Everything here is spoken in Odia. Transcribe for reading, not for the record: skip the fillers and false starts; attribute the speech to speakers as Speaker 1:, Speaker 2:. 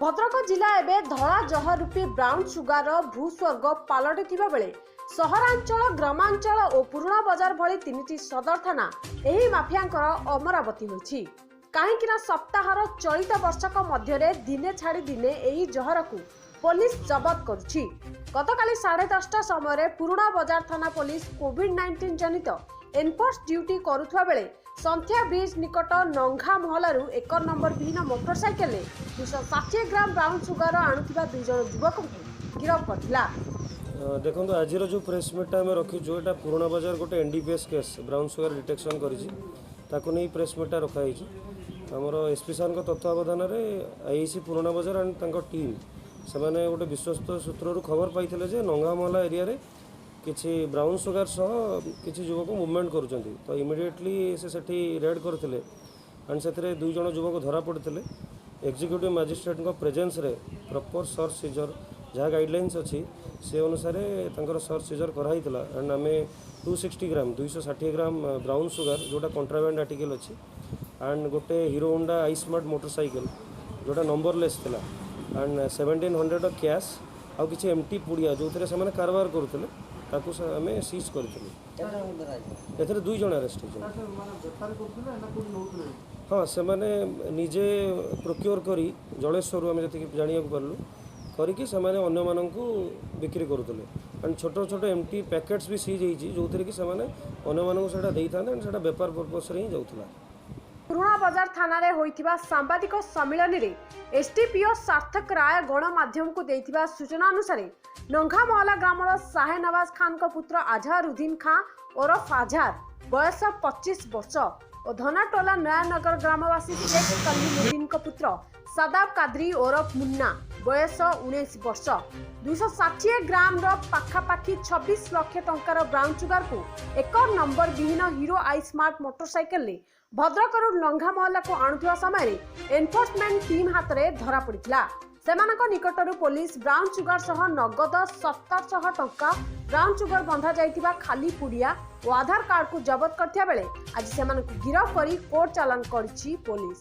Speaker 1: ଭଦ୍ରକ ଜିଲ୍ଲା ଏବେ ଧଳା ଜହର ରୂପୀ ବ୍ରାଉନ୍ ସୁଗାରର ଭୂସ୍ୱର୍ଗ ପାଲଟିଥିବା ବେଳେ ସହରାଞ୍ଚଳ, ଗ୍ରାମାଞ୍ଚଳ ଓ ପୁରୁଣା ବଜାର ଭଳି ତିନିଟି ସଦର ଥାନା ଏହି ମାଫିଆଙ୍କର ଅମରାବତୀ ହୋଇଛି। କାହିଁକି ନା ସପ୍ତାହର ଚଳିତ ବର୍ଷକ ମଧ୍ୟରେ ଦିନେ ଛାଡ଼ି ଦିନେ ଏହି ଜହରକୁ ପୋଲିସ ଜବତ କରୁଛି। ଗତକାଲି 10:30 ସମୟରେ ପୁରୁଣା ବଜାର ଥାନା ପୋଲିସ କୋଭିଡ-19 ଜନିତ ଏନଫୋର୍ସ ଡ୍ୟୁଟି କରୁଥିବା ବେଳେ ସନ୍ଧ୍ୟା ବ୍ରିଜ ନିକଟ ନଙ୍ଘା ମହଲାରୁ ଏକ ନମ୍ବର ବିହୀନ ମୋଟରସାଇକେଲରେ 260 ଗ୍ରାମ ବ୍ରାଉନ୍ ସୁଗାର ଆଣୁଥିବା ଦୁଇ ଜଣ ଯୁବକଙ୍କୁ ଗିରଫ କରିଥିଲା।
Speaker 2: ଦେଖନ୍ତୁ, ଆଜିର ଯେଉଁ ପ୍ରେସ୍ ମିଟ୍ଟା ଆମେ ରଖିଛୁ, ଏଇଟା ପୁରୁଣା ବଜାର ଗୋଟେ NDPS case brown sugar detection କରିଛି, ତାକୁ ନେଇ ପ୍ରେସ୍ ମିଟ୍ଟା ରଖାହେଇଛି। ଆମର ଏସ୍ ପି ସାର୍ଙ୍କ ତତ୍ତ୍ୱାବଧାନରେ ଆଇଆଇସି ପୁରୁଣା ବଜାର ଆଣ୍ଡ ତାଙ୍କ ଟିମ୍, ସେମାନେ ଗୋଟେ ବିଶ୍ୱସ୍ତ ସୂତ୍ରରୁ ଖବର ପାଇଥିଲେ ଯେ ନଙ୍ଗାମହଲା ଏରିଆରେ କିଛି ବ୍ରାଉନ୍ ସୁଗାର ସହ କିଛି ଯୁବକ ମୁଭମେଣ୍ଟ କରୁଛନ୍ତି। ତ ଇମିଡ଼ିଏଟଲି ସେ ସେଠି ରେଡ୍ କରିଥିଲେ ଆଣ୍ଡ ସେଥିରେ ଦୁଇ ଜଣ ଯୁବକ ଧରା ପଡ଼ିଥିଲେ। ଏକ୍ଜିକ୍ୟୁଟିଭ୍ ମାଜିଷ୍ଟ୍ରେଟଙ୍କ ପ୍ରେଜେନ୍ସରେ ପ୍ରପର୍ ସର୍ଚ୍ଚ ସିଜର୍ ଯାହା ଗାଇଡ଼ଲାଇନ୍ସ ଅଛି, ସେ ଅନୁସାରେ ତାଙ୍କର ସର୍ଚ୍ଚ ସିଜର୍ କରାହେଇଥିଲା। ଆଣ୍ଡ ଆମେ 260 ଗ୍ରାମ, 260 ଗ୍ରାମ ବ୍ରାଉନ୍ ସୁଗାର, ଯେଉଁଟା କଣ୍ଟ୍ରାବ୍ୟାଣ୍ଡ ଆର୍ଟିକଲ୍ ଅଛି, ଆଣ୍ଡ ଗୋଟେ hero Honda I smart motorcycle, ଯେଉଁଟା ନମ୍ବରଲେସ୍ ଥିଲା, ଆଣ୍ଡ 1700 କ୍ୟାସ୍ ଆଉ କିଛି ଏମ୍ଟି ପୁଡ଼ିଆ, ଯେଉଁଥିରେ ସେମାନେ କାରବାର କରୁଥିଲେ, ତାକୁ ଆମେ ସିଜ୍ କରିଥିଲୁ। ଏଥିରେ ଦୁଇ ଜଣ ଆରେଷ୍ଟ ହେଇଛନ୍ତି।
Speaker 3: ବେପାର କରୁଥିଲେ ନା କୋଉଠି ନେଉଥିଲେ?
Speaker 2: ହଁ, ସେମାନେ ନିଜେ ପ୍ରୋକ୍ୟୁର କରି ଜଳେଶ୍ୱରରୁ, ଆମେ ଯେତିକି ଜାଣିବାକୁ ପାରିଲୁ, କରିକି ସେମାନେ ଅନ୍ୟମାନଙ୍କୁ ବିକ୍ରି କରୁଥିଲେ। ଆଣ୍ଡ ଛୋଟ ଛୋଟ ଏମ୍ଟି ପ୍ୟାକେଟ୍ସ ବି ସିଜ୍ ହେଇଛି, ଯେଉଁଥିରେ କି ସେମାନେ ଅନ୍ୟମାନଙ୍କୁ ସେଇଟା ଦେଇଥାନ୍ତେ ଆଣ୍ଡ ସେଇଟା ବେପାର ପର୍ପସ୍ରେ ହିଁ ଯାଉଥିଲା।
Speaker 1: ପୁରୁଣା ବଜାର ଥାନାରେ ହୋଇଥିବା ସାମ୍ବାଦିକ ସମ୍ମିଳନୀରେ ଏସଡିପିଓ ସାର୍ଥକ ରାୟ ଗଣମାଧ୍ୟମକୁ ଦେଇଥିବା ସୂଚନା ଅନୁସାରେ, ନଙ୍ଘାମହଲା ଗ୍ରାମର ଶାହେ ନୱାଜ ଖାନଙ୍କ ପୁତ୍ର ଆଝାରୁଦ୍ଦିନ ଖାଁ ଓରଫ ଆଝାର, ବୟସ 25 ବର୍ଷ ଓ ଧନାଟୋଲା ନୟାନଗର ଗ୍ରାମବାସୀ ଶେଖ କଲିମୁଦ୍ଦିନଙ୍କ ପୁତ୍ର ସାଦାବ କାଦ୍ରି ଓରଫ ମୁନ୍ନା, ବୟସ 19 ବର୍ଷ, 260 ଗ୍ରାମର ପାଖାପାଖି 26 ଲକ୍ଷ ଟଙ୍କାର ବ୍ରାଉନ୍ ସୁଗାରକୁ ଏକ ନମ୍ବର ବିହୀନ ହିରୋ I smart ମୋଟରସାଇକେଲରେ ଭଦ୍ରକରୁ ଲଙ୍ଘାମହଲାକୁ ଆଣୁଥିବା ସମୟରେ ଏନଫୋର୍ସମେଣ୍ଟ ଟିମ୍ ହାତରେ ଧରାପଡ଼ିଥିଲା। ସେମାନଙ୍କ ନିକଟରୁ ପୋଲିସ ବ୍ରାଉନ୍ ସୁଗାର ସହ ନଗଦ 1700 ଟଙ୍କା, ବ୍ରାଉନ୍ ସୁଗାର ବନ୍ଧା ଯାଇଥିବା ଖାଲି ପୁଡ଼ିଆ ଓ ଆଧାର କାର୍ଡକୁ ଜବତ କରିଥିବା ବେଳେ ଆଜି ସେମାନଙ୍କୁ ଗିରଫ କରି କୋର୍ଟ ଚାଲାଣ କରିଛି ପୋଲିସ।